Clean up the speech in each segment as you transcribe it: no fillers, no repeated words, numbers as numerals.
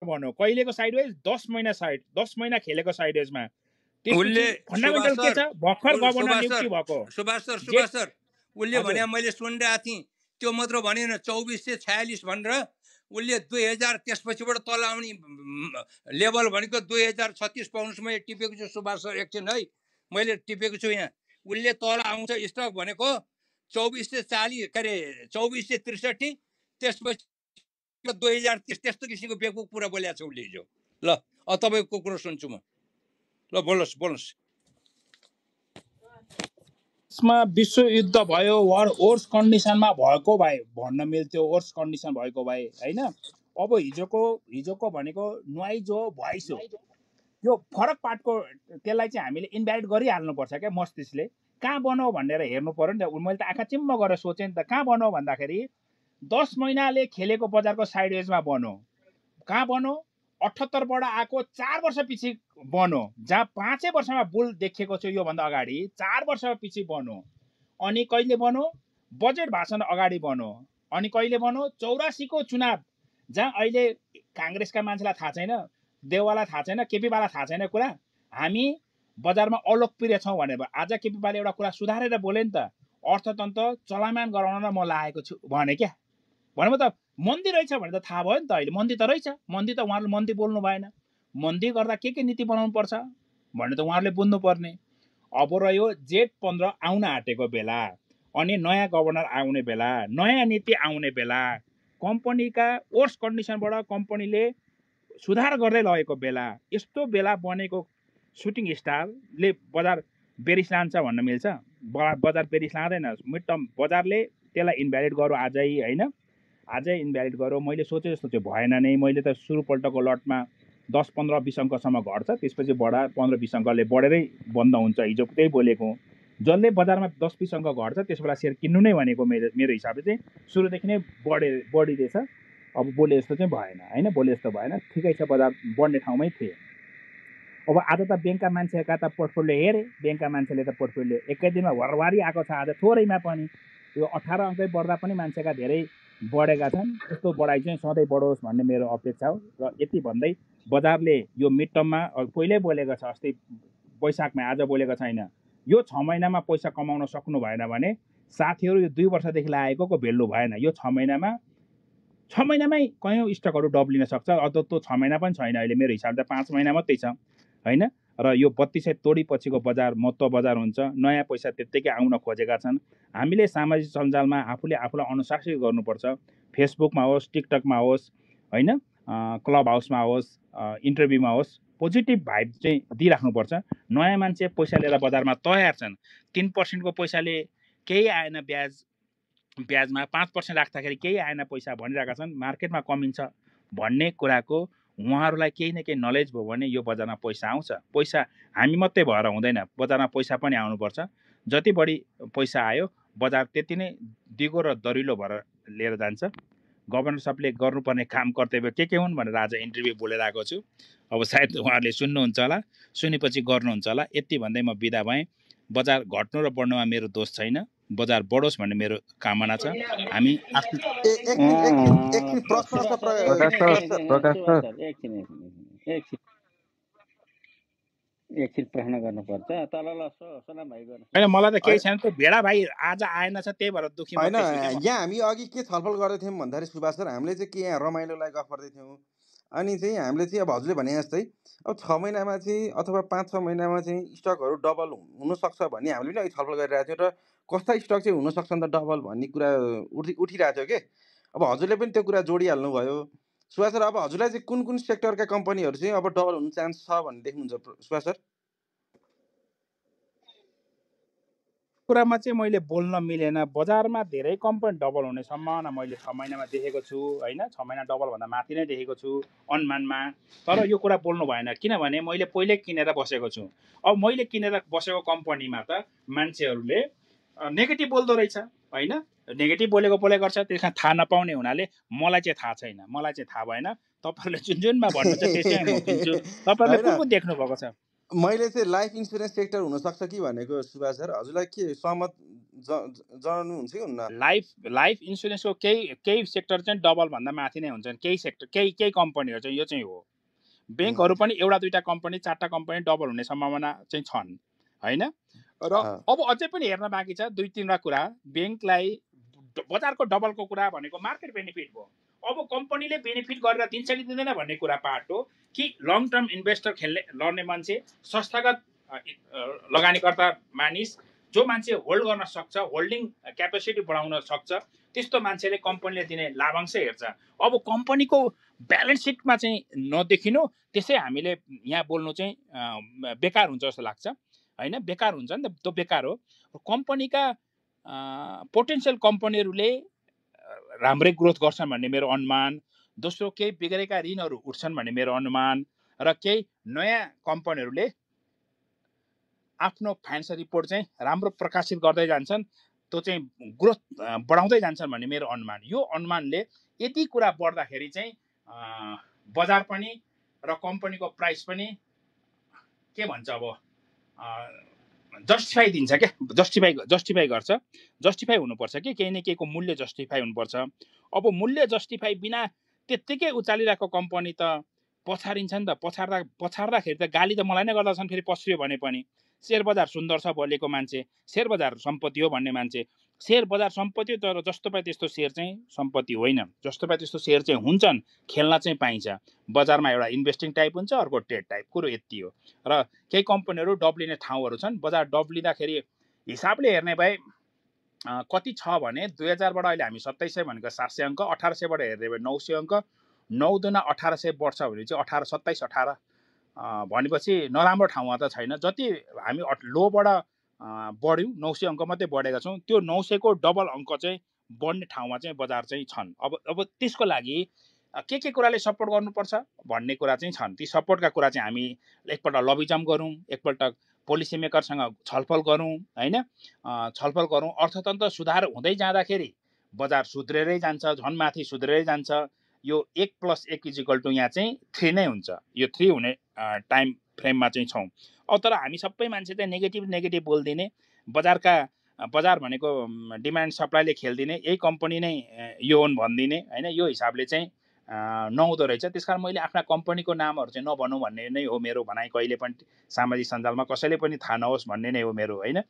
भनौँ कहिलेको साइडवेज 10 महिना खेलेको साइडवेजमा त्यसपछि उसले फन्डामेन्टल के छ भर्खर गभर्नर सुभाष नियुक्ति भएको जेठ सर उसले हजुर भने मैले सुनिरहेको थिएँ त्यो मात्र भनेन 2446 भनेर उसले 2000 त्यसपछिबाट तल आउने लेभल भनेको 2036 पाउन्ड्स मैले टिपेको छु सुभाष सर एकछिन है मैले टिपेको छु यहाँ उसले तल आउँछ स्टक भनेको 2440 के अरे 2463 त्यसपछि 2030 त्यस्तो किसिमको बेकुब कुरा बोलेको छ उसले हिजो ल अब तपाईँको कुरो सुन्छु म ल बोल्नुहोस् यसमा विश्वयुद्ध भयो वर्स कन्डिसनमा भएको भए भन्न मिल्थ्यो वर्स कन्डिसन भएको भए होइन अब हिजोको भनेको नोइज हो भोइस हो यो फरक पार्टको त्यसलाई चाहिँ हामीले इन्भ्यालिड गरिहाल्नुपर्छ क्या मस्तिष्कले कहाँ बनाऊ भनेर हेर्नु पर्यो नि त मैले त आँखा चिम्म गरेर सोचेँ नि त कहाँ बनाऊ भन्दाखेरि 10 महिनाले खेलेको बजारको साइडवेजमा बनो कहाँ बनो 78बाट आएको 4 वर्ष पछि बनो जहाँ 5 वर्षमा बुल देखेको छु योभन्दा अगाडि 4 वर्ष पछि बनो अनि कहिले बनो बजेट भाषण अगाडि बनो अनि कहिले बनो 84 को चुनाव जहाँ अहिले काङ्ग्रेसका मान्छेलाई थाहा छैन देवालाई थाहा छैन केपीवाला थाहा छैन कुरा हामी बजारमा अलोकप्रिय छौँ भनेर आज केपीवाले एउटा कुरा सुधारेर बोले नि त अर्थतन्त्र चलायमान गराउन म लागेको छु भने क्या भनेको त मन्दी रहेछ भने त थाहा भयो नि त अहिले मन्दी त रहेछ मन्दी त उहाँहरूले मन्दी बोल्नु भएन मन्दी गर्दा के नीति बनाउनु पर्छ भने त उहाँहरूले बुझ्नु पर्ने अब रह्यो जेठ 15 आउन आँटेको बेला अनि नयाँ गभर्नर आउने बेला नयाँ नीति आउने बेला कम्पनीका वर्स कन्डिसनबाट कम्पनीले सुधार गर्दै लगेको बेला यस्तो बेला बनेको सुटिङ स्टारले बजार बेरिस लान्छ भन्न मिल्छ बजार बेरिस लाँदैन मिड टर्म बजारले त्यसलाई इन्भ्यालिड गरौँ आजै होइन आजै इन्भ्यालिड गरौँ मैले सोचे जस्तो चाहिँ भएन नै मैले त सुरुपल्टको लटमा 10-15-20 अङ्कसम्म घट्छ त्यसपछि बढा 15-20 अङ्कले बढेरै बन्द हुन्छ हिजो त्यही बोलेको जसले बजारमा 10-20 अङ्क घट्छ त्यस बेला सेयर किन्नु नै भनेको मेरो हिसाबले चाहिँ सुरुदेखि नै बढिरहेछ अब बोले जस्तो चाहिँ भएन होइन बोले जस्तो भएन ठिकै छ बजार बढ्ने ठाउँमै थिए अब आज त ब्याङ्कका मान्छेका त पोर्टफोलियो हेरे ब्याङ्कका मान्छेले त पोर्टफोलियो एकै दिनमा भरवारी आएको छ आज थोरैमा पनि यो 18 अङ्कै बढ्दा पनि मान्छेका धेरै बढेका छन् यस्तो बढाइ चाहिँ सधैँ बढोस् भन्ने मेरो अपेक्षा हो र यति भन्दै बजारले यो मिड टर्ममा पहिल्यै बोलेको छ अस्ति वैशाखमा आज बोलेको छैन यो 6 महिनामा पैसा कमाउन सक्नु भएन भने साथीहरू यो 2 वर्षदेखि लागेको भेल्यु भएन यो 6 महिनामै कयौँ स्टकहरू डब्लिन सक्छ अझ त 6 महिना पनि छैन अहिले मेरो हिसाबले 5 महिना मात्रै छ होइन र यो 3200 तोडी पछिको बजार महत्त्व बजार हुन्छ नयाँ पैसा त्यत्तिकै आउन खोजेका छन् हामीले सामाजिक सञ्जालमा आफूलाई अनुशासित गर्नुपर्छ फेसबुकमा होस् टिकटकमा होस् होइन क्लब हाउसमा होस् इन्टरभ्यूमा होस् पोजिटिभ भाइब चाहिँ दिइराख्नुपर्छ नयाँ मान्छे पैसा लिएर बजारमा तयार छन् 3% को पैसाले केही आएन ब्याजमा 5% राख्दाखेरि केही आएन पैसा भनिरहेका छन् मार्केटमा कमिन्छ भन्ने कुराको उहाँहरूलाई केही न केही नलेज भयो भने यो बजारमा पैसा आउँछ पैसा हामी मात्रै भएर हुँदैन बजारमा पैसा पनि आउनुपर्छ जति बढी पैसा आयो बजार त्यति नै दिगो र दरिलो भएर लिएर जान्छ गभर्नर साहबले गर्नुपर्ने काम कर्तव्य के हुन् भनेर आज इन्टरभ्यू बोलेर आएको छु अब सायद उहाँहरूले सुन्नुहुन्छ होला सुनेपछि गर्नुहुन्छ होला यति भन्दै म बिदा भएँ बजार घट्नु र बढ्नुमा मेरो दोष छैन बजार बढोस् भन्ने मेरो कामना छ हामी एकछिन प्रश्न छ प्रकाश सर एकछिन प्रश्न गर्नुपर्छ तल ल सोना भाइ गर्नु हैन मलाई त केही छैन त्यो भेडा भाइ आज आएन छ त्यही भएर दुखी हैन यहाँ हामी अघि के छलफल गर्दै थियौँ भन्दाखेरि सुभाष सर हामीले चाहिँ के यहाँ रमाइलोलाई गफ गर्दै थियौँ अनि चाहिँ हामीले चाहिँ अब हजुरले भने जस्तै अब 6 महिनामा चाहिँ अथवा 5-6 महिनामा चाहिँ स्टकहरू डबल हुनसक्छ भन्ने हामीले पनि अघि छलफल गरिरहेको थियौँ र कस्ता स्टक चाहिँ हुनसक्छ नि त डबल भन्ने कुरा उठिरहेको थियो के अब हजुरले पनि त्यो कुरा जोडिहाल्नु भयो सुभाष सर अब हजुरलाई चाहिँ कुन सेक्टरका कम्पनीहरू चाहिँ अब डबल हुने चान्स छ भन्ने देख्नुहुन्छ सुभाष सर कुरामा चाहिँ मैले बोल्न मिलेन बजारमा धेरै कम्पनी डबल हुने सम्भावना मैले 6 महिनामा देखेको छु हैन 6 महिना डबल भन्दा माथि नै देखेको छु अनुमानमा तर यो कुरा बोल्नु भएन किनभने मैले पहिले किनेर बसेको छु अब मैले किनेर बसेको कम्पनीमा त मान्छेहरूले नेगेटिभ बोल्दो रहेछ हैन नेगेटिभ बोलेको गर्छ त्यसमा थाहा नपाउने हुनाले मलाई चाहिँ थाहा छैन मलाई चाहिँ थाहा भएन तपाईहरुले जुनमा भन्नुहुन्छ त्यसै म किन्छु तपाईहरुले कुन देख्नु भएको छ मैले चाहिँ लाइफ इन्स्योरेन्स सेक्टर हुनसक्छ कि भनेको सुभाष सर हजुरलाई के सहमत जनाउनुहुन्छ कि हुन्न? लाइफ इन्सुरेन्सको केही सेक्टर चाहिँ डबल भन्दा माथि नै हुन्छन्, केही सेक्टर केही कम्पनीहरू चाहिँ यो चाहिँ हो। ब्याङ्कहरू पनि एउटा दुईटा कम्पनी चारवटा कम्पनी डबल हुने सम्भावना चाहिँ छन् होइन। र अब अझै पनि हेर्न बाँकी छ 2-3वटा कुरा। ब्याङ्कलाई बजारको डबलको कुरा भनेको मार्केट बेनिफिट भयो। अब कम्पनीले बेनिफिट गरेर दिन्छ कि दिँदैन भन्ने कुरा पार्ट हो कि लङ टर्म इन्भेस्टर लड्ने मान्छे, संस्थागत लगानीकर्ता मानिस जो मान्छे होल्ड गर्न सक्छ, होल्डिङ क्यापेसिटी बढाउन सक्छ, त्यस्तो मान्छेले कम्पनीले दिने लाभांश हेर्छ। अब कम्पनीको ब्यालेन्स सिटमा चाहिँ नदेखिनु, त्यसै हामीले यहाँ बोल्नु चाहिँ बेकार हुन्छ जस्तो लाग्छ होइन। बेकार हुन्छ नि त, त्यो बेकार हो। कम्पनीका पोटेन्सियल कम्पनीहरूले राम्रै ग्रोथ गर्छन् भन्ने मेरो अनुमान। दोस्रो, केही बिग्रेका ऋणहरू उठ्छन् भन्ने मेरो अनुमान। र केही नयाँ कम्पनीहरूले आफ्नो फाइनेन्सियल रिपोर्ट चाहिँ राम्रो प्रकाशित गर्दै जान्छन्, त्यो चाहिँ ग्रोथ बढाउँदै जान्छन् भन्ने मेरो अनुमान। यो अनुमानले यति कुरा बढ्दाखेरि चाहिँ बजार पनि र कम्पनीको प्राइस पनि के भन्छ अब जस्टिफाई दिन्छ क्या, जस्टिफाई गर्छ। जस्टिफाई हुनुपर्छ कि केही न केहीको मूल्य जस्टिफाई हुनुपर्छ। अब मूल्य जस्टिफाई बिना त्यत्तिकै उचालिरहेको कम्पनी त पछारिन्छ नि त। पछार्दाखेरि त गाली त मलाई नै गर्दछन् फेरि पछ्रियो भने पनि। शेयर बजार सुन्दर छ बोलेको मान्छे, शेयर बजार सम्पत्ति हो भन्ने मान्छे। शेयर बजार सम्पत्ति हो, तर जस्तो पाए त्यस्तो शेयर चाहिँ सम्पत्ति होइन। जस्तो पाए त्यस्तो शेयर चाहिँ हुन्छन्, खेल्न चाहिँ पाइन्छ। बजारमा एउटा इन्भेस्टिङ टाइप हुन्छ, अर्को ट्रेड टाइप, कुरो यति हो। र केही कम्पनीहरू डब्लिने ठाउँहरू छन्। बजार डब्लिँदाखेरि हिसाबले हेर्ने भए कति छ भने 2000बाट अहिले हामी 2700 भनेको 700 अङ्क, 1800बाट हेर्ने भए 900 अङ्क, 9 दुना 1800 बढ्छ भने चाहिँ 27-18 भनेपछि नराम्रो ठाउँमा त छैन। जति हामी लोबाट बढ्यौँ 900 अङ्क मात्रै बढेका छौँ, त्यो 900 को डबल अङ्क चाहिँ बढ्ने ठाउँमा चाहिँ बजार चाहिँ छन्। अब त्यसको लागि के कुराले सपोर्ट गर्नुपर्छ भन्ने कुरा चाहिँ छन्। ती सपोर्टका कुरा चाहिँ हामी एकपल्ट लबिजम गरौँ, एकपल्ट पोलिसी मेकरसँग छलफल गरौँ होइन। छलफल गरौँ। अर्थतन्त्र सुधार हुँदै जाँदाखेरि बजार सुध्रेरै जान्छ, झन् माथि सुध्रेरै जान्छ। यो 1+1 यहाँ चाहिँ 3 नै हुन्छ। यो 3 हुने टाइम फ्रेममा चाहिँ छौँ। अब तर हामी सबै मान्छे चाहिँ नेगेटिभ बोलिदिने, बजार भनेको डिमान्ड सप्लाईले खेलिदिने, यही कम्पनी नै यो हुन् भनिदिने होइन। यो हिसाबले चाहिँ नहुँदो रहेछ। त्यसकारण मैले आफ्ना कम्पनीको नामहरू चाहिँ नभनौँ भन्ने नै हो मेरो भनाइ। कहिले पनि सामाजिक सञ्जालमा कसैले पनि थाहा नहोस् भन्ने नै हो मेरो होइन।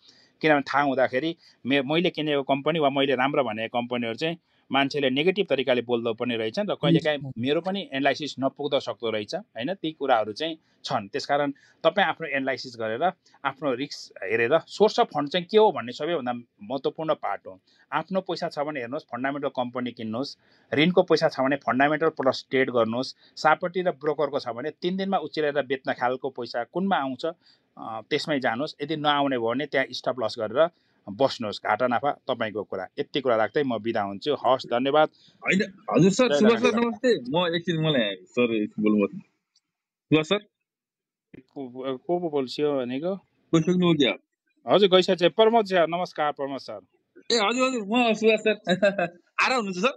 किनभने थाहा हुँदाखेरि मैले किनेको कम्पनी वा मैले राम्रो भनेको कम्पनीहरू चाहिँ मान्छेले नेगेटिभ तरिकाले बोल्दो पनि रहेछन् र कहिलेकाहीँ मेरो पनि एनालाइसिस नपुग्दो सक्दो रहेछ होइन। ती कुराहरू चाहिँ छन्। त्यसकारण तपाईँ आफ्नो एनालाइसिस गरेर आफ्नो रिस्क हेरेर सोर्स अफ फन्ड चाहिँ के हो भन्ने सबैभन्दा महत्त्वपूर्ण पार्ट हो। आफ्नो पैसा छ भने हेर्नुहोस् फन्डामेन्टल कम्पनी किन्नुहोस्, ऋणको पैसा छ भने फन्डामेन्टल प्लस ट्रेड गर्नुहोस्, सापट्टि र ब्रोकरको छ भने 3 दिनमा उचिरेर बेच्न खालको पैसा कुनमा आउँछ त्यसमै जानुहोस्। यदि नआउने भयो भने त्यहाँ स्टप लस गरेर बस्नुहोस्, घाटा नाफा तपाईँको कुरा। यति कुरा राख्दै म बिदा हुन्छु। हस्, धन्यवाद। होइन हजुर सर, सुभाष सर नमस्ते। म एकछिन मलाई सर बोल्नु सुभाष सर को बोल्छियो भनेको गइसक्नु हो क्या? हजुर गइसकेछ। प्रमोद सर नमस्कार। प्रमोद सर ए हजुर म सुभाष सर आएर हुनुहुन्छ सर?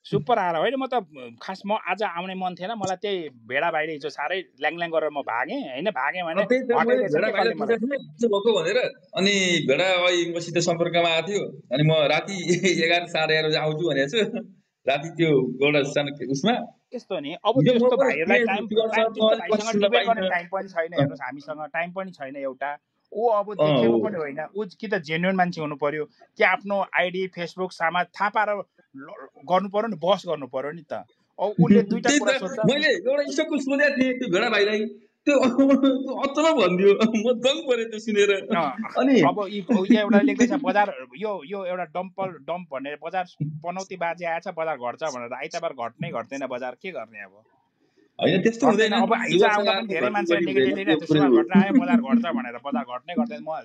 सुपर आएर होइन, म त खास म आज आउने मन थिएन। मलाई त्यही भेडा भाइले हिजो साह्रै ल्याङ गरेर म भागेँ होइन। भागेँ भने भएको भनेर अनि भेडा मसित सम्पर्कमा आएको थियो। अनि म राति 11 साढे 11 बजे आउँछु भनेको छु। राति त्यो एउटा सानो उसमा यस्तो नि। अब त्यस्तो भाइहरूलाई भाइसँग डिबेट गर्ने टाइम पनि छैन। हेर्नुहोस् हामीसँग टाइम पनि छैन। एउटा ऊ अब देखेको पनि होइन, ऊ कि त जेन्युन मान्छे हुनु पर्यो कि आफ्नो आइडी फेसबुक समाज थाहा पाएर गर्नु पर्यो नि, बस गर्नु पर्यो नि त। अब उसले दुईटा कुरा सोध्छ। मैले एउटा स्टकको सोधेको थिएँ त्यो भेडा भाइलाई, त्यो अचम्म भनिदियो। म दङ परे त्यो सुनेर। अनि अब एउटा लेख्दैछ बजार यो एउटा डम्प भनेर बजार पनौती बाजे आएछ, बजार घट्छ भनेर। आइतबार घट्दैन बजार, के गर्ने अब? होइन त्यस्तो हुँदैन। अब हिजो आउँदा पनि धेरै मान्छे नेगेटिभ लिइरहेको थियो, सुभाष घट्न आयो बजार घट्छ भनेर। बजार घट्नै घट्दैन। म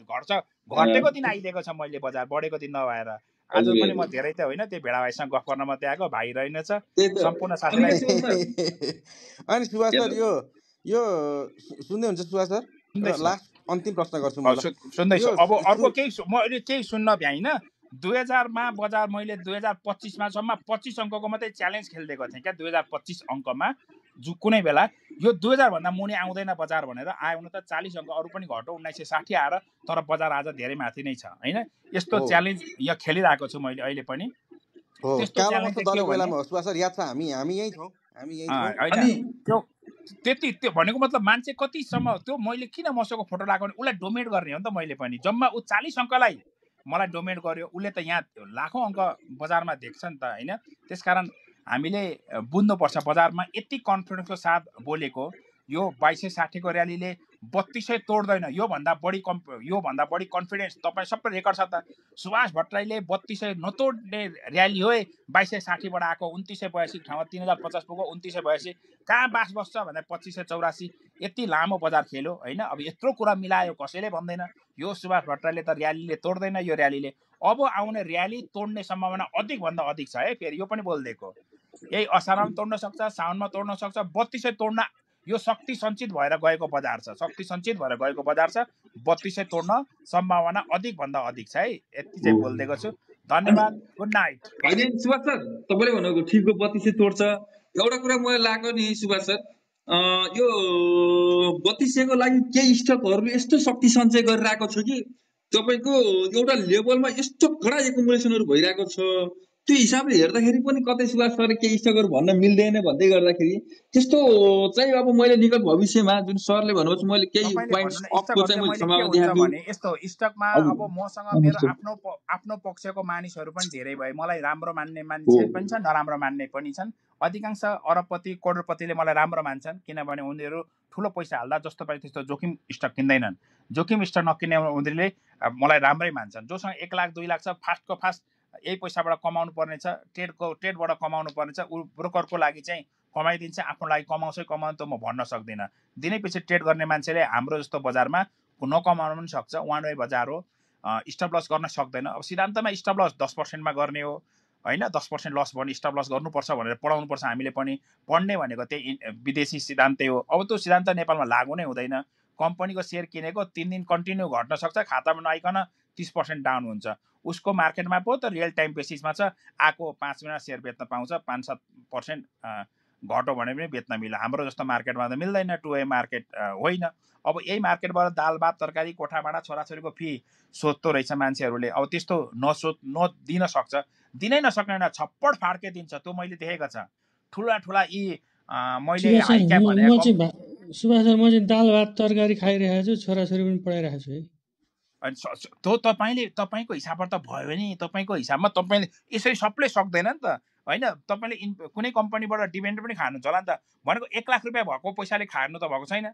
घटेको दिन आइदिएको छ मैले, बजार बढेको दिन नभएर। आज पनि म धेरै त होइन, त्यो भेडा भाइसँग गफ गर्न मात्रै आएको। भाइ रहेनछ सम्पूर्ण साथीलाई। अनि सुभाष सर यो सुन्दै हुन्छ सुभाष सर? लास्ट अन्तिम प्रश्न गर्छु म। सुन्दैछु। अब अर्को केही म अहिले केही सुन्न भ्याइन। 2000मा बजार मैले 2025 मा सम्म 25 अङ्कको मात्रै च्यालेन्ज खेलिदिएको थिएँ क्या। 2025 अङ्कमा कुनै बेला यो 2000 भन्दा मुनि आउँदैन बजार भनेर आयो भने त 40 अङ्क अरू पनि घट्यो 1960 आएर तर बजार आज धेरै माथि नै छ हैन यस्तो च्यालेन्ज यहाँ खेलिरहेको छु मैले अहिले पनि त्यस्तो च्यालेन्ज कालो के दलको भने बेलामा सुभाष सर याद छ हामी यही छौं हैन त्यो त्यति त्यो भनेको मतलब मान्छे कतिसम्म त्यो मैले किन मसँग फोटो लगाएको भने उसलाई डोमिनेट गर्ने हो नि त मैले पनि जम्मा उ 40 अङ्कलाई मलाई डोमिनेट गर्यो उसले त यहाँ लाखौं अङ्क बजारमा देख्छ नि त हैन त्यसकारण हामीले बुझ्नुपर्छ बजारमा यति कन्फिडेन्सको साथ बोलेको यो 2260 को र्यालीले 3200 तोड्दैन यो भन्दा बढी कन्फिडेन्स तपाईं सबै रेकर्ड छ त सुभाष भट्टराईले 3200 नतोड्ने र्याली हो 2260 बाट आएको 2982 ठाउँमा 3050 पुग्यो 2982 कहाँ बास बस्छ भने 2584 यति लामो बजार खेल्यो हैन अब यत्रो कुरा मिलायो कसैले भन्दैन यो सुभाष भट्टराईले त र्यालीले तोड्दैन यो र्यालीले अब आउने र्याली तोड्ने सम्भावना अधिक भन्दा अधिक छ है फेरि यो पनि बोल्देको यही असारमा तोड्न सक्छ साउनमा तोड्न सक्छ 3200 तोड्न यो शक्ति सञ्चित भएर गएको बजार छ 3200 तोड्न सम्भावना अधिक भन्दा अधिक छ है यति चाहिँ बोल्देको छु धन्यवाद गुड नाइट हैन सुभाष सर तपाईले भनेको ठिकको 3200 तोड्छ एउटा कुरा मलाई लाग्यो नि सुभाष सर यो 3200 को लागि केही स्टकहरुले यस्तो शक्ति सञ्चय गरिरहेको छ कि तपाईको एउटा लेभलमा यस्तो कडा एकुमुलेसनहरु भइरहेको छ त्यो हिसाबले हेर्दाखेरि पनि कतै सुभाष सरले केही स्टकहरु भन्न मिल्दैन भन्दै गर्दाखेरि त्यस्तो चाहिँ अब मैले निकट भविष्यमा जुन सरले भन्नुहुन्छ मैले केही पोइन्ट्स अपको चाहिँ मैले सम्भावना देखाएको भने यस्तो स्टकमा अब मसँग मेरो आफ्नो पक्षको मानिसहरु पनि धेरै भए मलाई राम्रो मान्ने मान्छे पनि छन् नराम्रो मान्ने पनि छन् अधिकांश अरबपति करोडपतिले मलाई राम्रो मान्छन् किनभने उनीहरु ठुलो पैसा हाल्दा जस्तो पाए त्यस्तो जोखिम स्टक किन्दैनन् जोखिम स्टक नकिन्ने उनीहरुले मलाई राम्रै मान्छन् जोसँग 1 लाख 2 लाख छ फास्टको फास्ट यही पैसाबाट कमाउनु पर्ने छ ट्रेडबाट कमाउनु पर्ने छ ब्रोकरको लागि चाहिँ कमाइदिन्छ आफ्नो लागि कमाउँछ कमाउनु त म भन्न सक्दिनँ दिनैपछि ट्रेड गर्ने मान्छेले हाम्रो जस्तो बजारमा नकमाउन पनि सक्छ वान वे बजार हो स्टप लस गर्न सक्दैन अब सिद्धान्तमा स्टप लस 10% मा गर्ने हो हैन 10% लस भने स्टप लस गर्नुपर्छ भनेर पढाउनु पर्छ हामीले पनि पढ्ने भनेको त्यही विदेशी सिद्धान्तै हो अब त्यो सिद्धान्त नेपालमा लागू नै हुँदैन कम्पनीको शेयर किनेको 3 दिन कन्टिन्यू घट्न सक्छ खातामा नआइकन 30% डाउन हुन्छ उसको मार्केटमा पो त रियल टाइम बेसिसमा छ आको 5 महिना शेयर बेच्न पाउँछ 5-7% घट्यो भने पनि बेच्न मिल्छ हाम्रो जस्तो मार्केटमा त मिल्दैन टु वे मार्केट होइन अब यही मार्केटबाट दाल भात तरकारी कोठाभाडा छोराछोरीको फी सोध्दो रहेछ मान्छेहरूले अब त्यस्तो नदिन सक्छ दिनै नसक्ने छप्पड फाड्के दिन्छ त्यो मैले देखेको छ ठुला यी मैले हाइक्या भनेको सुभाष सर म चाहिँ दाल भात तरकारी खाइरहेको छु छोराछोरी पनि पढाइरहेको छु है अनि त्यो तपाईको हिसाबबाट त भयो नि तपाईको हिसाबमा तपाईले यसरी सबले सक्दैन नि त हैन तपाईले कुनै कम्पनीबाट डिभिडेन्ड पनि खानुहुन्छ होला नि त भनेको 1 लाख रुपैयाँ भएको पैसाले खानु त भएको छैन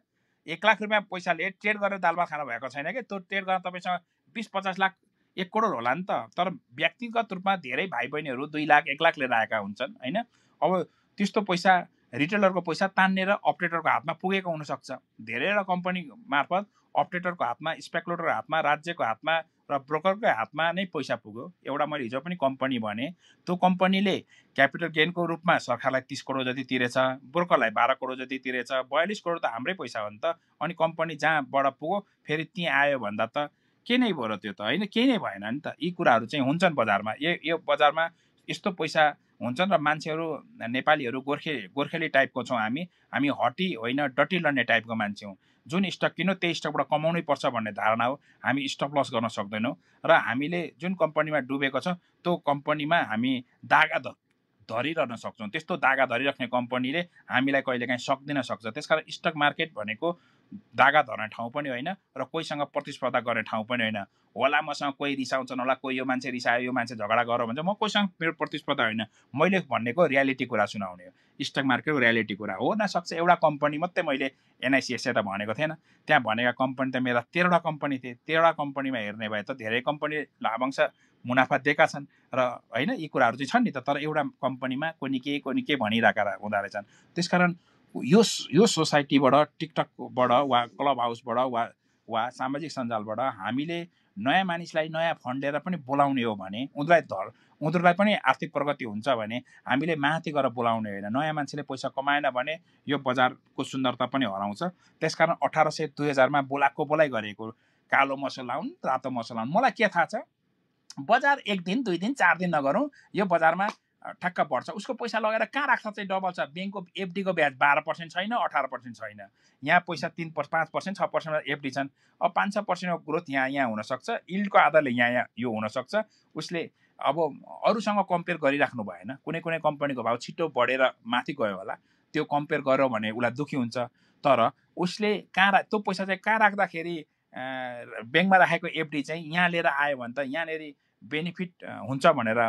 1 लाख रुपैयाँ पैसाले ट्रेड गरेर दाल भात खानु भएको छैन के त्यो ट्रेड गर्न तपाईसँग 20-50 लाख 1 करोड होला नि त तर व्यक्तिगत रूपमा धेरै भाइ बहिनीहरु 2 लाख 1 लाख लिएर आएका हुन्छन् हैन अब त्यस्तो पैसा रिटेलरको पैसा तान्नेर अपरेटरको हातमा पुगेको हुन सक्छ धेरैवटा कम्पनी मार्फत अपरेटरको हातमा स्पेकुलेटरको हातमा राज्यको हातमा र ब्रोकरको हातमा नै पैसा पुग्यो एउटा मैले हिजो पनि कम्पनी भने त्यो कम्पनीले क्यापिटल गेनको रूपमा सरकारलाई 30 करोड जति तिरेछ ब्रोकरलाई 12 करोड जति तिरेछ 42 करोड त हाम्रै पैसा हो नि त अनि कम्पनी जहाँबाट पुग्यो फेरि त्यहाँ आयो भन्दा त के नै भयो र त्यो त हैन केही नै भएन नि त यी कुराहरु चाहिँ हुन्छन् बजारमा यो बजारमा यस्तो पैसा हुन्छन् र मान्छेहरु नेपालीहरु गोर्खेली टाइपको छौं हामी हटी होइन डटी लड्ने टाइपको मान्छे हौं जुन स्टक किन्यो त्यही स्टकबाट कमाउनै पर्छ भन्ने धारणा हो हामी स्टप लस गर्न सक्दैनौं र हामीले जुन कम्पनीमा डुबेको छ त्यो कम्पनीमा हामी दागा धरिरहन सक्छौं त्यस्तो दागा धरिराख्ने कम्पनीले हामीलाई कहिलेकाहीँ सक्दिन सक्छ त्यसकारण स्टक मार्केट भनेको दागा धर्ने ठाउँ पनि होइन र कोहीसँग प्रतिस्पर्धा गर्ने ठाउँ पनि होइन होला मसँग कोही रिसाउँछन् होला कोही यो मान्छे रिसायो यो मान्छे झगडा गर्यो भन्छ म कोहीसँग मेरो प्रतिस्पर्धा होइन मैले भनेको रियालिटी कुरा सुनाउने हो स्टक मार्केटको रियालिटी कुरा हो नसक्छ एउटा कम्पनी मात्रै मैले एनआइसिएसए त भनेको थिएन त्यहाँ भनेका कम्पनी त मेरा 13वटा कम्पनी थिए 13वटा कम्पनीमा हेर्ने भए त धेरै कम्पनी लाभांश मुनाफा दिएका छन् र हैन यी कुराहरु चाहिँ छन् नि त तर एउटा कम्पनीमा कोनी के भनिरहेका हुँदा रहेछन् त्यसकारण यो सोसाइटीबाट टिकटकबाट वा क्लब हाउसबाट वा सामाजिक सञ्जालबाट हामीले नयाँ मानिसलाई नयाँ फन्ड लिएर पनि बोलाउने हो भने उनीहरुलाई पनि आर्थिक प्रगति हुन्छ भने हामीले माथि गएर बोलाउने होइन नयाँ मान्छेले पैसा कमाएन भने यो बजारको सुन्दरता पनि हराउँछ त्यसकारण 1800-2000 मा बोलाइ गरेको कालो मसो लाउन रातो मसो लाउन मलाई के थाहा छ बजार 1 दिन 2 दिन 4 दिन नगरौं यो बजारमा ठ्याक्क बढ्छ उसको पैसा लगाएर कहाँ राख्छ चाहिँ डबल छ ब्याङ्कको एफडीको ब्याज 12% छैन 18% छैन यहाँ पैसा 3-5% 6% एफडी छन् अब 5-6% ग्रोथ यहाँ हुनसक्छ यिल्डको आधारले यहाँ यो हुनसक्छ उसले अब अरूसँग कम्पेयर गरिराख्नु भएन कुनै कुनै कम्पनीको भाउ छिटो बढेर माथि गयो होला त्यो कम्पेयर गर्यो भने उसलाई दुःखी हुन्छ तर उसले कहाँ त्यो पैसा चाहिँ कहाँ राख्दाखेरि ब्याङ्कमा राखेको एफडी चाहिँ यहाँ लिएर आयो भने त यहाँनिर बेनिफिट हुन्छ भनेर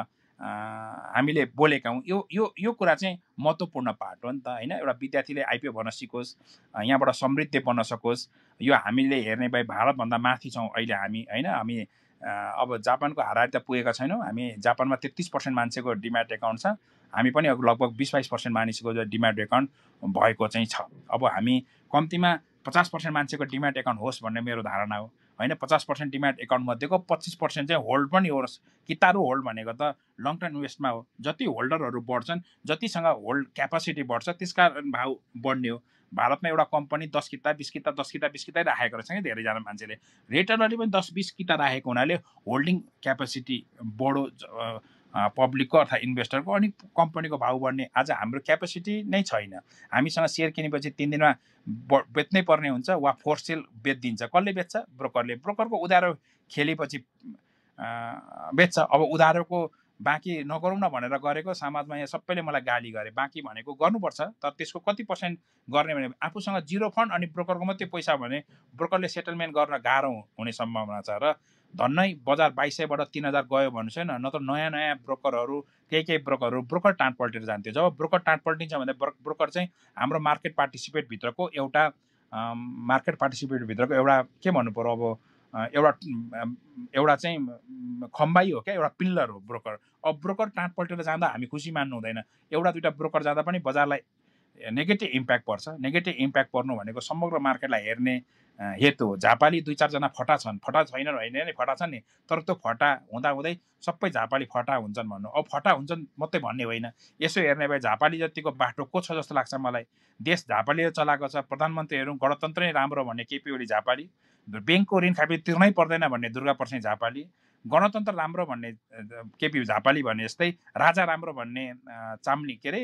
हामीले बोलेका हौँ यो कुरा चाहिँ महत्त्वपूर्ण पार्ट हो नि त होइन एउटा विद्यार्थीले आइपिओ भन्न सिकोस् यहाँबाट समृद्धि बन्न सकोस् यो हामीले हेर्ने भए भारतभन्दा माथि छौँ अहिले हामी होइन हामी अब जापानको हाराहारी त पुगेका छैनौँ हामी जापानमा 33% मान्छेको डिम्याट एकाउन्ट छ हामी पनि लगभग 20-22% मानिसको डिम्याट एकाउन्ट भएको चाहिँ छ अब हामी कम्तीमा 50% मान्छेको डिम्याट एकाउन्ट होस् भन्ने मेरो धारणा हो होइन 50% डिम्याट एकाउन्ट मध्येको 25% चाहिँ होल्ड पनि होस् कितारू होल्ड भनेको त लङ टर्म इन्भेस्टमा हो जति होल्डरहरू बढ्छन् जतिसँग होल्ड क्यापासिटी बढ्छ त्यसकारण भाउ बढ्ने हो भारतमा एउटा कम्पनी 10 किता 20 किता 10 किता 20 किता राखेको रहेछ कि धेरैजना मान्छेले रिटेलरले पनि 10-20 किता राखेको हुनाले होल्डिङ क्यापासिटी बढो पब्लिकको अथवा इन्भेस्टरको अनि कम्पनीको भाउ बढ्ने आज हाम्रो क्यापासिटी नै छैन हामीसँग सेयर किनेपछि 3 दिनमा बेच्नै पर्ने हुन्छ वा फोर्स सेल बेचिदिन्छ कसले बेच्छ ब्रोकरको उधारो खेलेपछि बेच्छ अब उधारोको बाँकी नगरौँ न भनेर गरेको समाजमा यहाँ सबैले मलाई गाली गरे बाँकी भनेको गर्नुपर्छ तर त्यसको कति % गर्ने भने आफूसँग जिरो फन्ड अनि ब्रोकरको मात्रै पैसा भने ब्रोकरले सेटलमेन्ट गर्न गाह्रो हुने सम्भावना छ र धन्नै बजार 2200बाट 3000 गयो भन्नु छैन नत्र नयाँ ब्रोकरहरू केही ब्रोकर टाँट पल्टेर जान्थ्यो जब ब्रोकर टाँट पल्टिन्छ भने ब्रोकर चाहिँ हाम्रो मार्केट पार्टिसिपेटभित्रको एउटा के भन्नु पर्यो अब एउटा चाहिँ खम्बाई हो क्या एउटा पिल्लर हो ब्रोकर अब ब्रोकर टाँट पल्टेर जाँदा हामी खुसी मान्नु हुँदैन एउटा दुईटा ब्रोकर जाँदा पनि बजारलाई नेगेटिभ इम्प्याक्ट पर्छ नेगेटिभ इम्प्याक्ट पर्नु भनेको समग्र मार्केटलाई हेर्ने हेतु हो झापाली 2-4 फटा छन् फटा छैन होइन नि फटा छन् नि तर त्यो फटा हुँदै सबै झापाली फटा हुन्छन् भन्नु अब फटा हुन्छन् मात्रै भन्ने होइन यसो हेर्ने भए झापाली जतिको बाटो को छ जस्तो लाग्छ मलाई देश झापालीले चलाएको छ प्रधानमन्त्रीहरू गणतन्त्र नै राम्रो भन्ने केपी ओली झापाली ब्याङ्कको ऋण खापी तिर्नै पर्दैन भन्ने दुर्गा प्रसाद झापाली गणतन्त्र राम्रो भन्ने केपी झापाली भने जस्तै राजा राम्रो भन्ने चाम्नी के अरे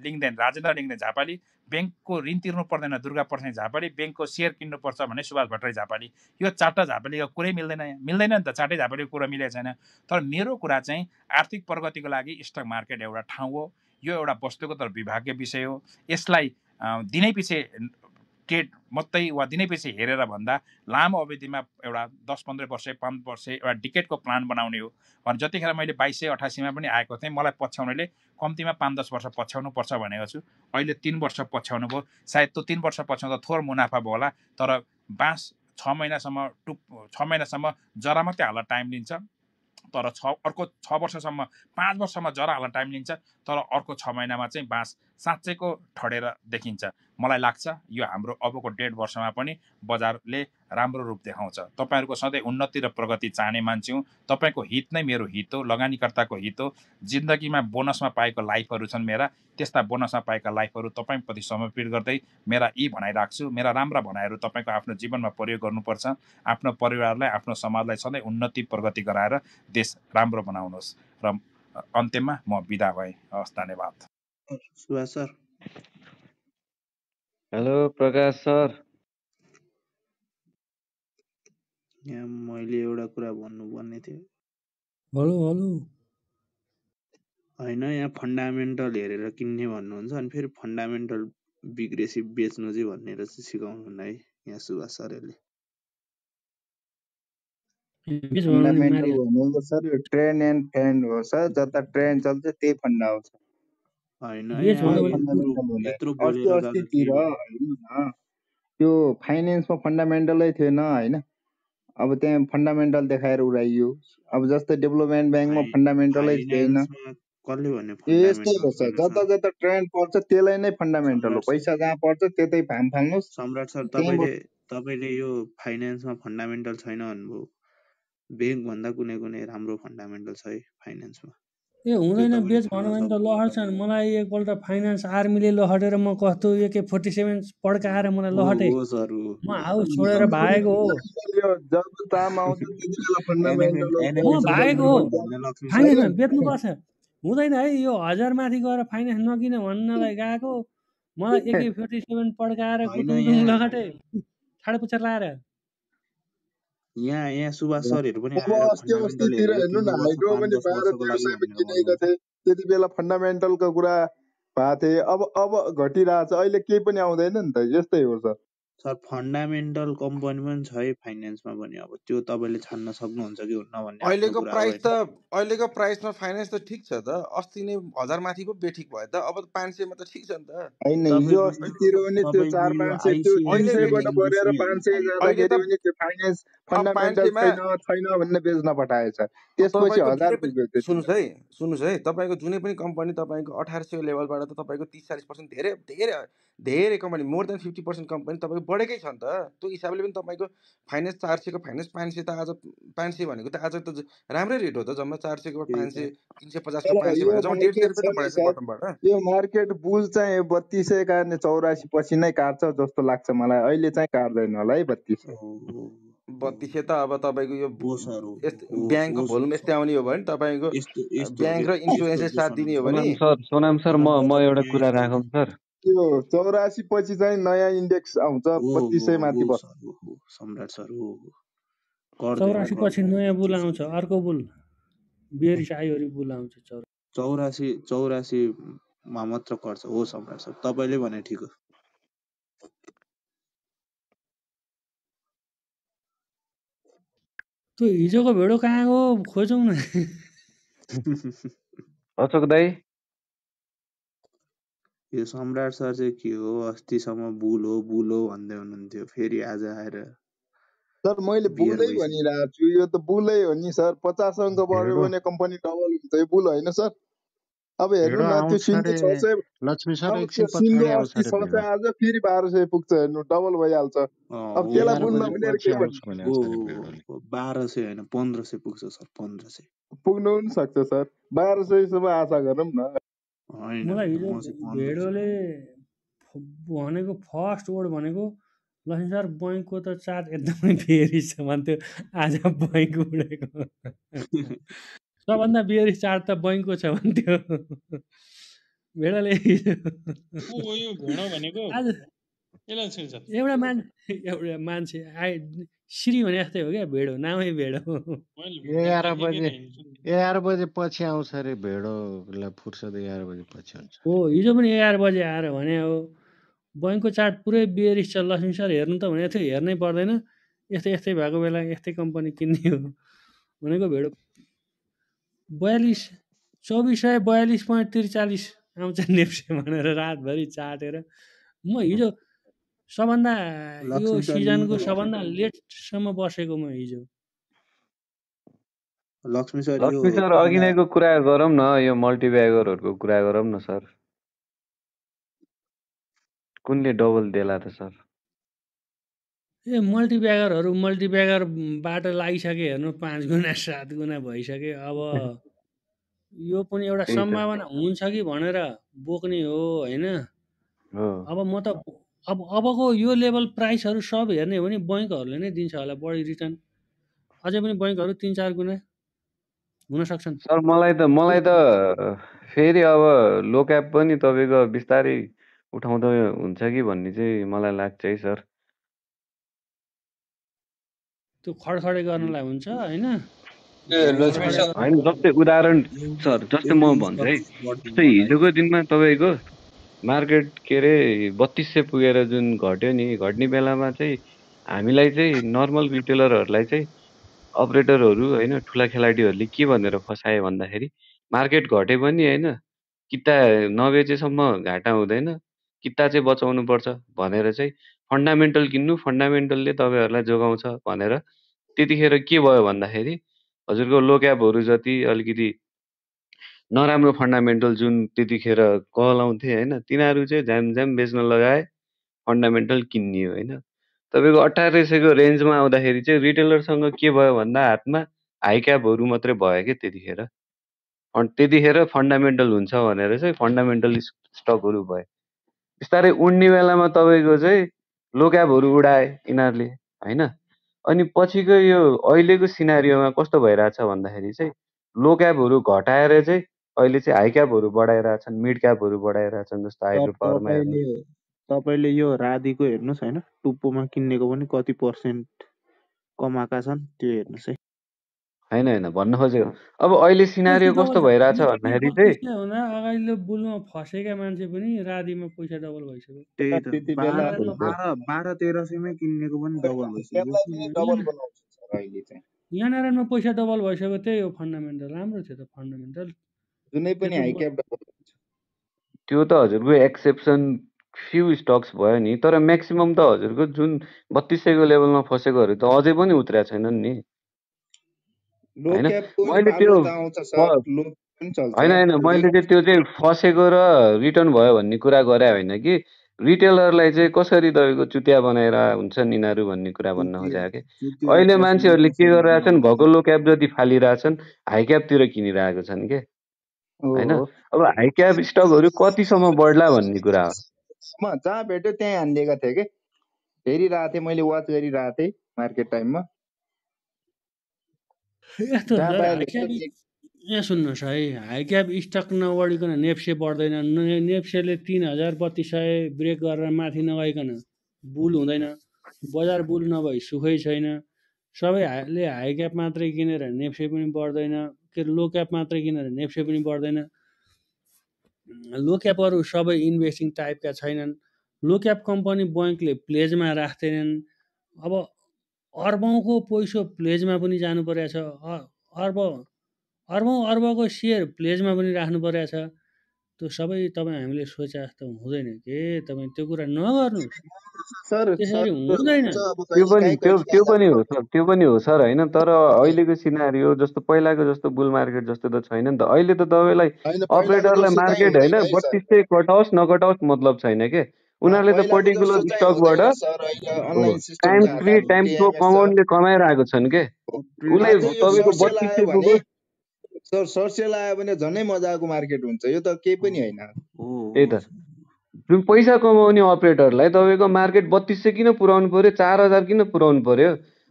लिङ्गदेन राजेन्द्र लिङ्गदेन झापाली ब्याङ्कको ऋण तिर्नु पर्दैन दुर्गा प्रसाद झापाली ब्याङ्कको सेयर किन्नुपर्छ भन्ने सुभाष भट्टराई झापाली यो चारवटा झापालीको कुरै मिल्दैन नि त चारटै झापालीको कुरा मिलेको छैन तर मेरो कुरा चाहिँ आर्थिक प्रगतिको लागि स्टक मार्केट एउटा ठाउँ हो यो एउटा वस्तुको तर विभागीय विषय हो यसलाई दिनै पछि ट्रेड मात्रै वा दिनै पछि हेरेर भन्दा लामो अवधिमा एउटा 10-15 वर्ष 5 वर्ष एउटा डिकेटको प्लान बनाउने हो भने जतिखेर मैले 2288मा पनि आएको थिएँ मलाई पछ्याउनेले कम्तीमा 5-10 वर्ष पछ्याउनु पर्छ भनेको छु अहिले 3 वर्ष पछ्याउनु भयो सायद त्यो 3 वर्ष पछ्याउँदा थोर मुनाफा भयो होला तर बाँस 6 महिनासम्म जरा मात्रै हाल्न टाइम लिन्छ तर अर्को 6 वर्षसम्म 5 वर्षमा जरा हाल्न टाइम लिन्छ तर अर्को 6 महिनामा चाहिँ बाँस साँच्चैको ठडेर देखिन्छ मलाई लाग्छ यो हाम्रो अबको 1.5 वर्षमा पनि बजारले राम्रो रूप देखाउँछ तपाईहरुको सधैँ उन्नति र प्रगति चाहने मान्छे हुँ तपाईको हित नै मेरो हित हो लगानीकर्ताको हित हो जिन्दगीमा बोनसमा पाएको लाइफहरु छन् मेरा त्यस्ता बोनसमा पाएका लाइफहरु तपाईप्रति समर्पित गर्दै मेरा यी भनाइ राख्छु मेरा राम्रा भनाइहरु तपाईको आफ्नो जीवनमा प्रयोग गर्नुपर्छ आफ्नो परिवारलाई आफ्नो समाजलाई सधैँ उन्नति प्रगति गराएर देश राम्रो बनाउनुहोस् र अन्त्यमा म बिदा भए हस् धन्यवाद सुभाष सर हेलो प्रकाश सर यहाँ मैले एउटा कुरा भन्नुपर्ने थियो हेलो हेलो होइन यहाँ फन्डामेन्टल हेरेर किन्ने भन्नुहुन्छ अनि फेरि फन्डामेन्टल बिग्रेसी बेच्नु चाहिँ भनेर चाहिँ सिकाउनु है यहाँ सुभाष सरले फन्डामेन्टल भनेको सर यो ट्रेन्ड एन्ड ट्रेन्ड हो सर जता ट्रेन्ड चल्छ त्यही फन्डा आउँछ होइन यत्रो अस्तितिर होइन त्यो फाइनेन्समा फन्डामेन्टलै थिएन होइन अब त्यहाँ फन्डामेन्टल देखाएर उडाइयो अब जस्तै डेभलपमेन्ट ब्याङ्कमा फन्डामेन्टलै थिएन कसले भन्यो यस्तै हो सर जता जता ट्रेन्ड पर्छ त्यसलाई नै फन्डामेन्टल हो पैसा जहाँ पर्छ त्यतै फाम फाल्नुहोस् सम्राट सर तपाईले यो फाइनेन्समा फन्डामेन्टल छैन भन्नुभयो ब्याङ्क भन्दा कुनै राम्रो फन्डामेन्टल छ है फाइनेन्समा ए हुँदैन बेच भन्नु भने त लहट्छन् मलाई एकपल्ट फाइनान्स आर्मीले लहटेर म कस्तो AK-47 पड्काएर मलाई लहटे म हाउस छोडेर भागेको हो जब ताम आउँछ त्यतिबेला फन्डामेन्टल म भागेको हो फाइनेन्समा बेच्नुपर्छ हुँदैन है यो 1000 माथि गएर फाइनेन्स नकिन भन्नलाई गएको मलाई AK47 पड्काएर होइन कुटुङटुङ लगटे ठाडो पुच्छर लाएर यहाँ सुभाष सरहरू पनि अब आएर फन्डामेन्टल अस्तितिर हेरेर हेर्नु 3 न वर्ष हाइड्रो 5 पनि 10 12 वर्षको लागि 1300 मा भनेर किनेको भन्नुहुन्छ। थिए त्यति बेला फन्डामेन्टलको कुरा भएको थिए अब घटिरहेछ अहिले केही पनि आउँदैन नि त यस्तै हो सर सर फन्डामेन्टल कम्पनी पनि छ है फाइनेन्समा पनि अब त्यो तपाईँले छान्न सक्नुहुन्छ कि हुन्न भन्ने आफ्नो अहिलेको कुरा हो प्राइस होइन। त अहिलेको प्राइसमा फाइनेन्स त ठिक छ त अस्ति नै 1000 माथि पो बेठिक भयो त अब त 500 मा त ठिक छ नि त होइन हिजो तपाईँको अस्तितिर पनि त्यो तपाईँको यो 4-500 त्यो अहिले 300 बाट बेठिक बढेर आइसिएनएसले 500 अहिले जाँदाखेरि त पनि त्यो फाइनेन्स अब फन्डामेन्टल 500 मा छैन भन्ने बेच्न पठाएछ त्यसपछि तपाईँको 1000 जुनै पनि पुग्यो त्यति सुन्नुहोस् है तपाईँको जुनै पनि कम्पनी तपाईँको 1800 लेभलबाट त तपाईँको 30-40% धेरै धेरै धेरै कम्पनी मोर देन 50% कम्पनी तपाईँको बढेकै छ नि त त्यो हिसाबले पनि तपाईँको फाइनेन्स 400 को फाइनेन्स 500 त आज 500 भनेको त आज त राम्रै रेट हो त जम्मा 400 को 500 350 को तर 500 यो भनेर जम्मा 150 मार्केट रुपियाँ छ त नि बढेछ सर बटमबाट। यो मार्केट बुल चाहिँ 3200 काट्ने 84 पछि नै काट्छ जस्तो लाग्छ मलाई अहिले चाहिँ काट्दैन होला है 3200 3200 त अब तपाईँको यो हो सर यस्तो ब्याङ्कको भोल्युम यस्तै आउने हो भने तपाईँको यस्तो यस्तो ब्याङ्क र यस्तो इन्सुरेन्सले चाहिँ साथ दिने हो भने सोनाम सर म एउटा कुरा राखौँ सर। त्यो 84 पछि चाहिँ नयाँ इन्डेक्स आउँछ 3200 माथि बस्छ सम्राट सर हो गर्दैन 84 पछि नयाँ बुल आउँछ अर्को बुल बियरिस आयोरी बुल आउँछ 84 मा मात्र गर्छ हो सम्राट सर तपाईँले भने ठिक हो। त्यो हिजोको भेडो कहाँ हो खोजौँ न अशोक दाई यो सम्राट सर चाहिँ के हो अस्तिसम्म बुल हो भन्दै हुनुहुन्थ्यो फेरि आज आएर सर मैले बियर बुलै भइसक्यो। भनिरहेको छु यो त बुलै हो नि सर 50 अङ्क बढ्यो भेडो भने कम्पनी डबल हुन्छ यो बुल होइन सर अब हेर्नु भेडो न त्यो आउँछ सिन्धु अरे 600 लक्ष्मी सर अब त्यो एकछिन सिन्धु पछाडि आउँछ अस्ति अरे 600 भेडो आज फेरि 1200 पुग्छ हेर्नु डबल भइहाल्छ अब त्यसलाई 11 बुल बजे नभनेर पछि के आउँछ भन्नु भने अरे भेडोले 1200 होइन 1500 पुग्छ सर 1500 पुग्नु पनि सक्छ सर 1200 सम्म आशा गरौँ न होइन मलाई हिजो म चाहिँ 1500 भेडोले भनेको फर्स्ट वर्ड भनेको लक्ष्मी सर बैङ्कको त चार्ज एकदमै बेरिस छ भन्थ्यो आज बैङ्क उडेको सबभन्दा बेरिस चार्ज त बैङ्कको छ भन्थ्यो भेडाले यो भेडो भनेको आज यसलाई छिन्छ एउटा मान्छे श्री भने जस्तै हो क्या भेडो नामै भेडो मैले 11 बजे हिँड्छु नि। 11 बजे पछि आउँछ अरे भेडोलाई फुर्सद 11 बजे पछि हुन्छ हो हिजो पनि 11 बजे आएर भने हो बैङ्कको चार्ट पुरै बेरिस छ लक्ष्मी सर हेर्नु त भनेको थियो हेर्नै पर्दैन यस्तै यस्तै भएको बेला यस्तै कम्पनी किन्ने हो भनेको भेडो 2442.43 आउँछ नेप्से भनेर रातभरि चाटेर म हिजो सबभन्दा यो लक्ष्मी सर सिजनको सबभन्दा लेटसम्म बसेको म हिजो लक्ष्मी सर यो लक्ष्मी सर अघि नैको कुरा गरौँ न यो मल्टिब्यागरहरूको कुरा गरौँ न सर कुनले डबल देला त सर ए मल्टिब्यागरबाट लागिसके हेर्नु 5 गुणा 7 गुणा भइसके अब यो पनि एउटा त्यही त सम्भावना हुन्छ कि भनेर बोक्ने हो होइन हो अब म त अबको यो लेभल प्राइसहरू सब हेर्ने हो भने बैङ्कहरूले नै दिन्छ होला बढी रिटर्न अझै पनि बैङ्कहरू 3-4 गुणा हुन सक्छन् सर मलाई त फेरि अब लोक्याप पनि तपाईँको बिस्तारै उठाउँदै हुन्छ कि भन्ने चाहिँ मलाई लाग्छ है सर त्यो खडखडे गर्नलाई हुन्छ होइन होइन जस्तै उदाहरण सर जस्तै म भन्छु है जस्तै हिजोको दिनमा तपाईँको मार्केट के अरे 3200 पुगेर जुन घट्यो नि घट्ने बेलामा चाहिँ हामीलाई चाहिँ नर्मल रिटेलरहरूलाई चाहिँ अपरेटरहरू होइन ठुला खेलाडीहरूले के भनेर फसाए भन्दाखेरि मार्केट घटे पनि होइन किता नबेचेसम्म घाटा हुँदैन किता चाहिँ बचाउनु पर्छ भनेर चाहिँ फन्डामेन्टल किन्नु फन्डामेन्टलले तपाईँहरूलाई जोगाउँछ भनेर त्यतिखेर के भयो भन्दाखेरि हजुरको लोक्यापहरू जति अलिकति नराम्रो फन्डामेन्टल जुन त्यतिखेर कहलाउँथे होइन तिनीहरू चाहिँ झ्याम बेच्न लगाए फन्डामेन्टल किन्ने हो होइन तपाईँको 1800को रेन्जमा आउँदाखेरि चाहिँ रिटेलरसँग के भयो भन्दा हातमा हाई क्यापहरू मात्रै भयो क्या त्यतिखेर फन्डामेन्टल हुन्छ भनेर चाहिँ फन्डामेन्टल स्टकहरू भयो बिस्तारै उड्ने बेलामा तपाईँको चाहिँ लो क्यापहरू उडाए यिनीहरूले होइन अनि पछिको यो अहिलेको सिनारीयोमा कस्तो भइरहेछ भन्दाखेरि चाहिँ लो क्यापहरू घटाएर चाहिँ अहिले चाहिँ हाई क्यापहरू बढाइरहेछन्, मिड क्यापहरू बढाइरहेछन्, जस्तो सर हाइड्रो पावरमा हेर्नु। तपाईँले यो राधीको हेर्नुहोस् होइन, टुप्पोमा किनेको पनि कति पर्सेन्ट कमाएका छन् त्यो हेर्नुहोस् है। होइन होइन भन्न खोजेको अब अहिले सिनारियो कस्तो भइरहेछ भन्दाखेरि चाहिँ 3200 हुँदा अगाडिल्लो बुलमा फसेका मान्छे पनि राधीमा पैसा डबल भइसक्यो। त्यही त त्यति बेला 12-1300मै किनेको पनि डबल भइसक्यो। क्यापलाई पनि डबल बनाउँछ सर अहिले चाहिँ। यहाँ नारायणमा पैसा डबल भइसक्यो, त्यही हो फन्डामेन्टल। राम्रो थियो त फन्डामेन्टल। जुनै पनि हाई क्याप डबल हुन्छ। त्यो त हजुरको एक्सेप्सन फ्यु स्टक्स भयो नि, तर म्याक्सिमम त हजुरको जुन 3200को लेभलमा फसेकोहरू त अझै पनि उत्रेको छैनन् नि लो होइन। क्यापको पनि मैले त्यो पालो त आउँछ सर, लो पनि चल्छ। होइन होइन मैले चाहिँ त्यो चाहिँ फसेको र रिटर्न भयो भन्ने कुरा गरे होइन कि रिटेलरलाई चाहिँ कसरी तपाईँको चुतिया बनाएर हुन्छन् यिनीहरू भन्ने कुरा भन्न खोजेको कि अहिले मान्छेहरूले के गरिरहेछन्, भएको लो क्याप जति फालिरहेछन् हाई क्यापतिर किनिरहेको छन् के होइन। अब हाई क्याप स्टकहरू कतिसम्म बढ्ला भन्ने कुरा हो। म जहाँ भेट्यो त्यहीँ हानिदिएका थिएँ कि, हेरिरहेको थिएँ मैले, वाच गरिरहेको थिएँ मार्केट टाइममा। यस्तो जहाँ सर, पायो हाई क्याप यहाँ सुन्नुहोस् है, हाई क्याप स्टक नबढिकन नेप्से बढ्दैन। नेप्सेले 3000-3200 ब्रेक गरेर माथि नगइकन बुल हुँदैन। बजार बुल नभई सुखै छैन। सबैले हाई क्याप मात्रै किनेर नेप्से पनि बढ्दैन, के लो क्याप मात्रै किनेर नेप्से पनि बढ्दैन। लो क्यापहरू सबै इन्भेस्टिङ टाइपका छैनन्। लो क्याप कम्पनी बैङ्कले प्लेजमा राख्दैनन्। अब अर्बौँको पैसो प्लेजमा पनि जानु परेको छ। अर्बको सेयर प्लेजमा पनि राख्नु परेको छ। त्यो सबै तपाईँ हामीले सोचे जस्तो हुँदैन के, तपाईँ त्यो कुरा नगर्नुहोस्। सर त्यसरी हुँदैन। त्यो पनि हो सर, त्यो पनि हो सर होइन। तर अहिलेको सिनारियो जस्तो पहिलाको जस्तो बुल मार्केट जस्तो त छैन नि त। अहिले त तपाईँलाई अपरेटरलाई मार्केट होइन 3200 कटाओस् नकटाओस् मतलब छैन के। उनीहरूले त पर्टिकुलर स्टकबाट टाइम फ्री टाइम प्रो कमाउन्टले कमाइरहेको छन् के। उसले तपाईँको 3200 पुग्यो सर, सर्सेल आयो भने झनै मजाको मार्केट हुन्छ। यो त केही पनि होइन। त्यही त जुन पैसा कमाउने अपरेटरलाई तपाईँको मार्केट 3200 किन पुऱ्याउनु पर्यो, 4000 किन पुऱ्याउनु पर्यो,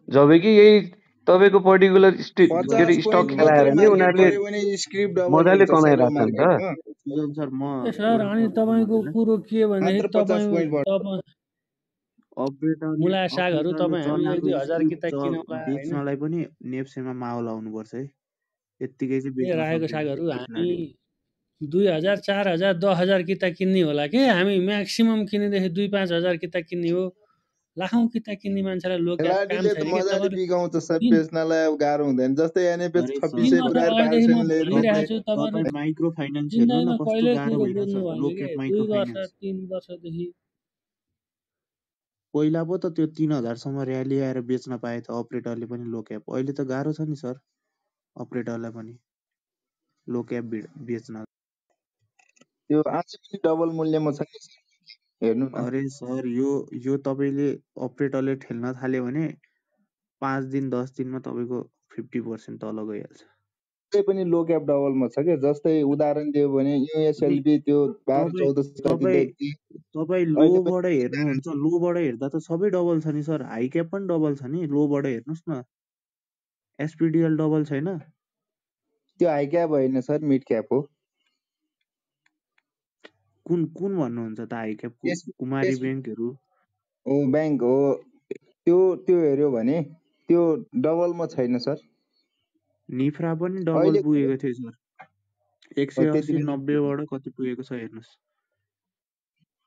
जब कि यही तपाईँको पर्टिकुलर स्टक खेलाएर नि उनीहरूले मजाले कमाइरहेको छ नि त। सर अनि तपाईँको कुरो के भने मुला सागहरू तपाईँ हामी 1-2 हजार किता किनौला बेच्नलाई पनि नेप्सेमा माहौल आउनुपर्छ है। यत्तिकै चाहिँ रायोको सागहरू हामी 2000, 4000, 10,000 किता किन्ने होला कि हामी म्याक्सिमम किनेदेखि 2-5 हजार किता किन्ने हो। लाखौँ किता किन्ने मान्छेलाई लोकल काम छैन कि मजाले बिगाउँछ सर, बेच्नलाई अब गाह्रो हुँदैन। जस्तै एनएफएस 2600 पुऱ्याएर पार्सेलले माइक्रो फाइनान्स हेर्नु न कस्तो गाह्रो भइरहेछ। लो क्याप माइक्रो फाइनान्स 3 वर्षदेखि पहिला पो त त्यो 3000 सम्म र्याली आएर बेच्न पाए त अपरेटरले पनि लो क्याप। अहिले त गाह्रो छ नि सर अपरेटरलाई पनि लो क्याप बेच्न। त्यो आज पनि डबल मूल्यमा छ हेर्नु न। अरे सर यो तपाईँले अपरेटरले ठेल्न थाल्यो भने 5 दिन 10 दिनमा तपाईँको 50% तल गइहाल्छ। त्यही पनि लो क्याप डबलमा छ क्या। जस्तै उदाहरण दियो भने युएसएलबी त्यो 12-14 तपाईँ लोबाट हेर्नुहुन्छ, लोबाट हेर्दा त सबै डबल छ नि सर। हाई क्याप पनि डबल छ नि, लोबाट हेर्नुहोस् न। एसपीडीएल डबल छैन। त्यो हाई क्याप होइन सर, मिड क्याप हो। कुन भन्नुहुन्छ त हाई क्याप? कुमारी ब्याङ्कहरू हो, ब्याङ्क हो। त्यो हेर्यो भने त्यो डबलमा छैन सर। निफ्रा पनि डबल पुगेको थियो सर। 180-90बाट कति पुगेको छ हेर्नुहोस्।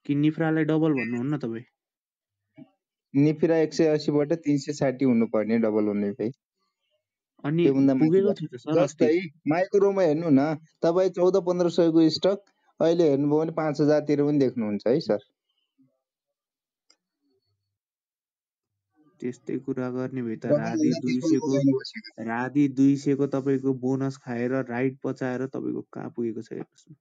कि निफ्रालाई डबल भन्नुहुन्न तपाईँ? निफ्रा 180बाट 360 हुनुपर्ने डबल हुने भाइ। अनि पुगेको थियो त सर। जस्तै माइक्रोमा हेर्नु न, तपाईँ 1400-1500 को स्टक अहिले हेर्नुभयो भने 5000 तिर पनि देख्नुहुन्छ है सर। त्यस्तै कुरा गर्ने भए त राधी 200 को तपाईँको बोनस खाएर राइट पचाएर तपाईँको कहाँ पुगेको छ हेर्नुहोस् न।